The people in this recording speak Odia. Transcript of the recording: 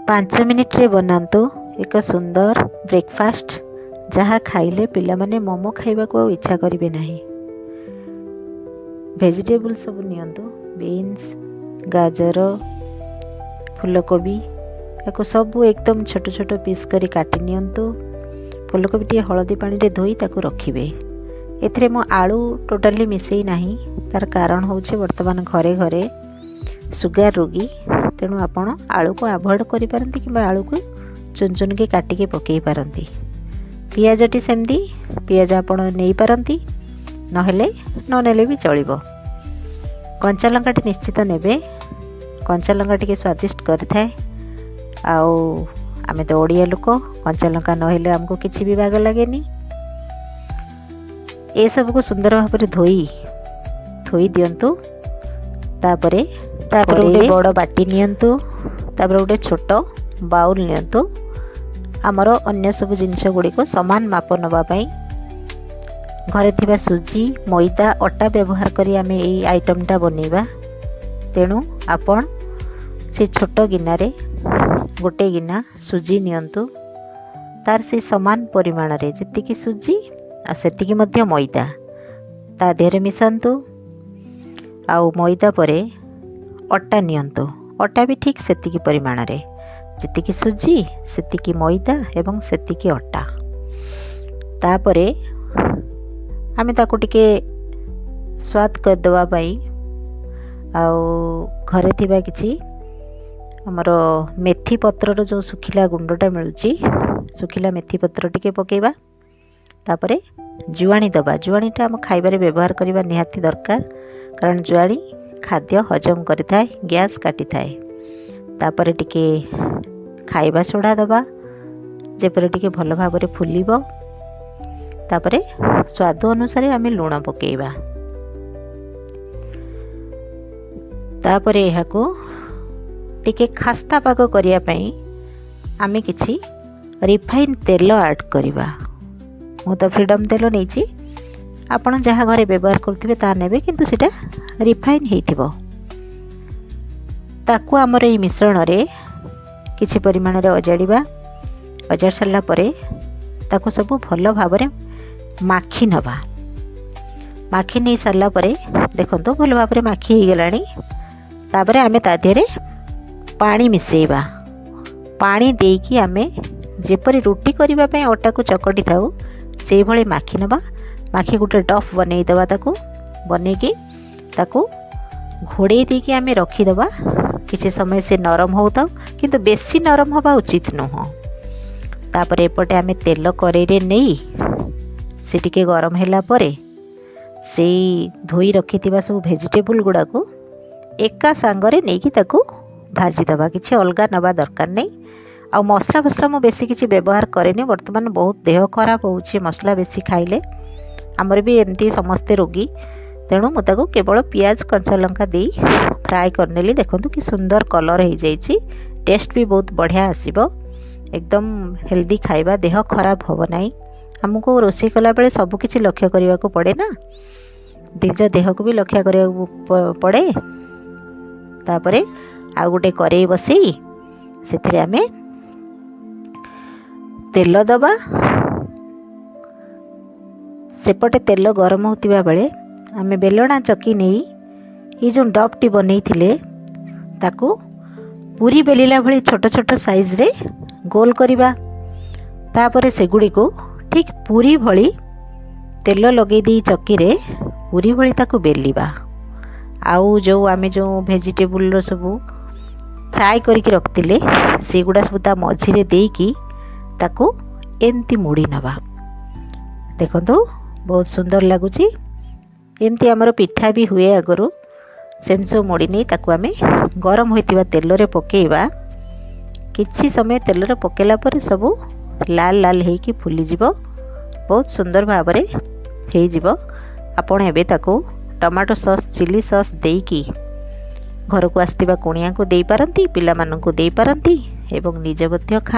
5 ମିନିଟ୍ରେ ବନାନ୍ତୁ ଏକ ସୁନ୍ଦର ବ୍ରେକଫାଷ୍ଟ, ଯାହା ଖାଇଲେ ପିଲାମାନେ ମୋମୋ ଖାଇବାକୁ ଆଉ ଇଚ୍ଛା କରିବେ ନାହିଁ। ଭେଜିଟେବୁଲ୍ ସବୁ ନିଅନ୍ତୁ, ବିନ୍ସ, ଗାଜର, ଫୁଲକୋବି। ତାକୁ ସବୁ ଏକଦମ ଛୋଟ ଛୋଟ ପିସ୍ କରି କାଟି ନିଅନ୍ତୁ। ଫୁଲକୋବି ଟିକେ ହଳଦୀ ପାଣିରେ ଧୋଇ ତାକୁ ରଖିବେ। ଏଥିରେ ମୁଁ ଆଳୁ ଟୋଟାଲି ମିଶାଇ ନାହିଁ। ତା'ର କାରଣ ହେଉଛି, ବର୍ତ୍ତମାନ ଘରେ ଘରେ ସୁଗାର ରୋଗୀ। ତେଣୁ ଆପଣ ଆଳୁକୁ ଆଭଏଡ଼ କରିପାରନ୍ତି କିମ୍ବା ଆଳୁକୁ ଚୁନ ଚୁନିକି କାଟିକି ପକାଇ ପାରନ୍ତି। ପିଆଜଟି ସେମିତି, ପିଆଜ ଆପଣ ନେଇପାରନ୍ତି, ନହେଲେ ନ ନେଲେ ବି ଚଳିବ। କଞ୍ଚା ଲଙ୍କାଟି ନିଶ୍ଚିତ ନେବେ। କଞ୍ଚା ଲଙ୍କା ଟିକେ ସ୍ୱାଦିଷ୍ଟ କରିଥାଏ। ଆଉ ଆମେ ତ ଓଡ଼ିଆ ଲୋକ, କଞ୍ଚା ଲଙ୍କା ନହେଲେ ଆମକୁ କିଛି ବି ବାଗ ଲାଗେନି। ଏସବୁକୁ ସୁନ୍ଦର ଭାବରେ ଧୋଇ ଥୋଇ ଦିଅନ୍ତୁ। ତାପରେ ତାପରେ ଗୋଟେ ବଡ଼ ବାଟି ନିଅନ୍ତୁ। ତାପରେ ଗୋଟେ ଛୋଟ ବାଉଲ୍ ନିଅନ୍ତୁ, ଆମର ଅନ୍ୟ ସବୁ ଜିନିଷ ଗୁଡ଼ିକୁ ସମାନ ମାପ ନେବା ପାଇଁ। ଘରେ ଥିବା ସୁଜି, ମଇଦା, ଅଟା ବ୍ୟବହାର କରି ଆମେ ଏଇ ଆଇଟମ୍ଟା ବନେଇବା। ତେଣୁ ଆପଣ ସେ ଛୋଟ ଗିନାରେ ଗୋଟେ ଗିନା ସୁଜି ନିଅନ୍ତୁ। ତାର ସେଇ ସମାନ ପରିମାଣରେ ଯେତିକି ସୁଜି ଆଉ ସେତିକି ମଧ୍ୟ ମଇଦା ତା ଦେହରେ ମିଶାନ୍ତୁ। ଆଉ ମଇଦା ପରେ ଅଟା ନିଅନ୍ତୁ। ଅଟା ବି ଠିକ୍ ସେତିକି ପରିମାଣରେ, ଯେତିକି ସୁଜି ସେତିକି ମଇଦା ଏବଂ ସେତିକି ଅଟା। ତାପରେ ଆମେ ତାକୁ ଟିକେ ସ୍ୱାଦ କରିଦେବା ପାଇଁ ଆଉ ଘରେ ଥିବା କିଛି ଆମର ମେଥି ପତ୍ରର ଯେଉଁ ଶୁଖିଲା ଗୁଣ୍ଡଟା ମିଳୁଛି, ଶୁଖିଲା ମେଥି ପତ୍ର ଟିକେ ପକାଇବା। ତାପରେ ଜୁଆଣି ଦେବା। ଜୁଆଣିଟା ଆମ ଖାଇବାରେ ବ୍ୟବହାର କରିବା ନିହାତି ଦରକାର, କାରଣ ଜୁଆଣି ଖାଦ୍ୟ ହଜମ କରିଥାଏ, ଗ୍ୟାସ୍ କାଟିଥାଏ। ତାପରେ ଟିକେ ଖାଇବା ସୋଢ଼ା ଦେବା, ଯେପରି ଟିକେ ଭଲ ଭାବରେ ଫୁଲିବ। ତାପରେ ସ୍ୱାଦ ଅନୁସାରେ ଆମେ ଲୁଣ ପକାଇବା। ତାପରେ ଏହାକୁ ଟିକେ ଖାସ୍ତା ପାଗ କରିବା ପାଇଁ ଆମେ କିଛି ରିଫାଇନ୍ ତେଲ ଆଡ଼୍ କରିବା। ମୁଁ ତ ଫ୍ରିଡ଼ମ୍ ତେଲ ନେଇଛି, ଆପଣ ଯାହା ଘରେ ବ୍ୟବହାର କରୁଥିବେ ତାହା ନେବେ, କିନ୍ତୁ ସେଇଟା ରିଫାଇନ୍ ହେଇଥିବ। ତାକୁ ଆମର ଏଇ ମିଶ୍ରଣରେ କିଛି ପରିମାଣରେ ଅଜାଡ଼ିବା। ଅଜାଡ଼ି ସାରିଲା ପରେ ତାକୁ ସବୁ ଭଲ ଭାବରେ ମାଖି ନେବା। ମାଖି ନେଇ ସାରିଲା ପରେ ଦେଖନ୍ତୁ, ଭଲ ଭାବରେ ମାଖି ହେଇଗଲାଣି। ତାପରେ ଆମେ ତା ଦେହରେ ପାଣି ମିଶାଇବା। ପାଣି ଦେଇକି ଆମେ ଯେପରି ରୁଟି କରିବା ପାଇଁ ଅଟାକୁ ଚକଟି ଥାଉ, ସେଇଭଳି ମାଖି ନେବା। ମାଖି ଗୋଟେ ଡୋ ବନେଇଦେବା। ତାକୁ ବନେଇକି ତାକୁ ଘୋଡ଼େଇ ଦେଇକି ଆମେ ରଖିଦେବା କିଛି ସମୟ, ସେ ନରମ ହେଉଥାଉ, କିନ୍ତୁ ବେଶୀ ନରମ ହେବା ଉଚିତ ନୁହଁ। ତାପରେ ଏପଟେ ଆମେ ତେଲ କରେଇରେ ନେଇ ସେ ଟିକେ ଗରମ ହେଲା ପରେ ସେଇ ଧୋଇ ରଖିଥିବା ସବୁ ଭେଜିଟେବୁଲ୍ ଗୁଡ଼ାକୁ ଏକା ସାଙ୍ଗରେ ନେଇକି ତାକୁ ଭାଜିଦେବା। କିଛି ଅଲଗା ନେବା ଦରକାର ନାହିଁ। ଆଉ ମସଲା ଫସଲା ମୁଁ ବେଶୀ କିଛି ବ୍ୟବହାର କରେନି। ବର୍ତ୍ତମାନ ବହୁତ ଦେହ ଖରାପ ହେଉଛି ମସଲା ବେଶୀ ଖାଇଲେ। ଆମର ବି ଏମିତି ସମସ୍ତେ ରୋଗୀ। ତେଣୁ ମୁଁ ତାକୁ କେବଳ ପିଆଜ, କଞ୍ଚା ଲଙ୍କା ଦେଇ ଫ୍ରାଏ କରିନେଲି। ଦେଖନ୍ତୁ କି ସୁନ୍ଦର କଲର୍ ହେଇଯାଇଛି। ଟେଷ୍ଟ ବି ବହୁତ ବଢ଼ିଆ ଆସିବ। ଏକଦମ ହେଲ୍ଦି ଖାଇବା, ଦେହ ଖରାପ ହେବ ନାହିଁ। ଆମକୁ ରୋଷେଇ କଲାବେଳେ ସବୁକିଛି ଲକ୍ଷ୍ୟ କରିବାକୁ ପଡ଼େ ନା, ନିଜ ଦେହକୁ ବି ଲକ୍ଷ୍ୟ କରିବାକୁ ପଡ଼େ। ତାପରେ ଆଉ ଗୋଟେ କରେଇ ବସେଇ ସେଥିରେ ଆମେ ତେଲ ଦେବା। ସେପଟେ ତେଲ ଗରମ ହେଉଥିବା ବେଳେ ଆମେ ବେଲଣା ଚକି ନେଇ ଏଇ ଯେଉଁ ଡୋଟି ବନେଇଥିଲେ, ତାକୁ ପୁରୀ ବେଲିଲା ଭଳି ଛୋଟ ଛୋଟ ସାଇଜ୍ରେ ଗୋଲ କରିବା। ତାପରେ ସେଗୁଡ଼ିକୁ ଠିକ୍ ପୁରୀ ଭଳି ତେଲ ଲଗେଇ ଦେଇ ଚକିରେ ପୁରୀ ଭଳି ତାକୁ ବେଲିବା। ଆଉ ଯେଉଁ ଆମେ ଯେଉଁ ଭେଜିଟେବୁଲ୍ର ସବୁ ଫ୍ରାଏ କରିକି ରଖିଥିଲେ, ସେଗୁଡ଼ା ସବୁ ତା ମଝିରେ ଦେଇକି ତାକୁ ଏମିତି ମୋଡ଼ି ନେବା। ଦେଖନ୍ତୁ, ବହୁତ ସୁନ୍ଦର ଲାଗୁଛି। ଏମିତି ଆମର ପିଠା ବି ହୁଏ ଆଗରୁ। ସେମିତି ସବୁ ମୋଡ଼ି ନେଇ ତାକୁ ଆମେ ଗରମ ହୋଇଥିବା ତେଲରେ ପକାଇବା। କିଛି ସମୟ ତେଲରେ ପକାଇଲା ପରେ ସବୁ ଲାଲ ଲାଲ ହେଇକି ଫୁଲିଯିବ, ବହୁତ ସୁନ୍ଦର ଭାବରେ ହେଇଯିବ। ଆପଣ ଏବେ ତାକୁ ଟମାଟୋ ସସ୍, ଚିଲି ସସ୍ ଦେଇକି ଘରକୁ ଆସିଥିବା କୁଣିଆଙ୍କୁ ଦେଇପାରନ୍ତି, ପିଲାମାନଙ୍କୁ ଦେଇପାରନ୍ତି ଏବଂ ନିଜେ ମଧ୍ୟ ଖା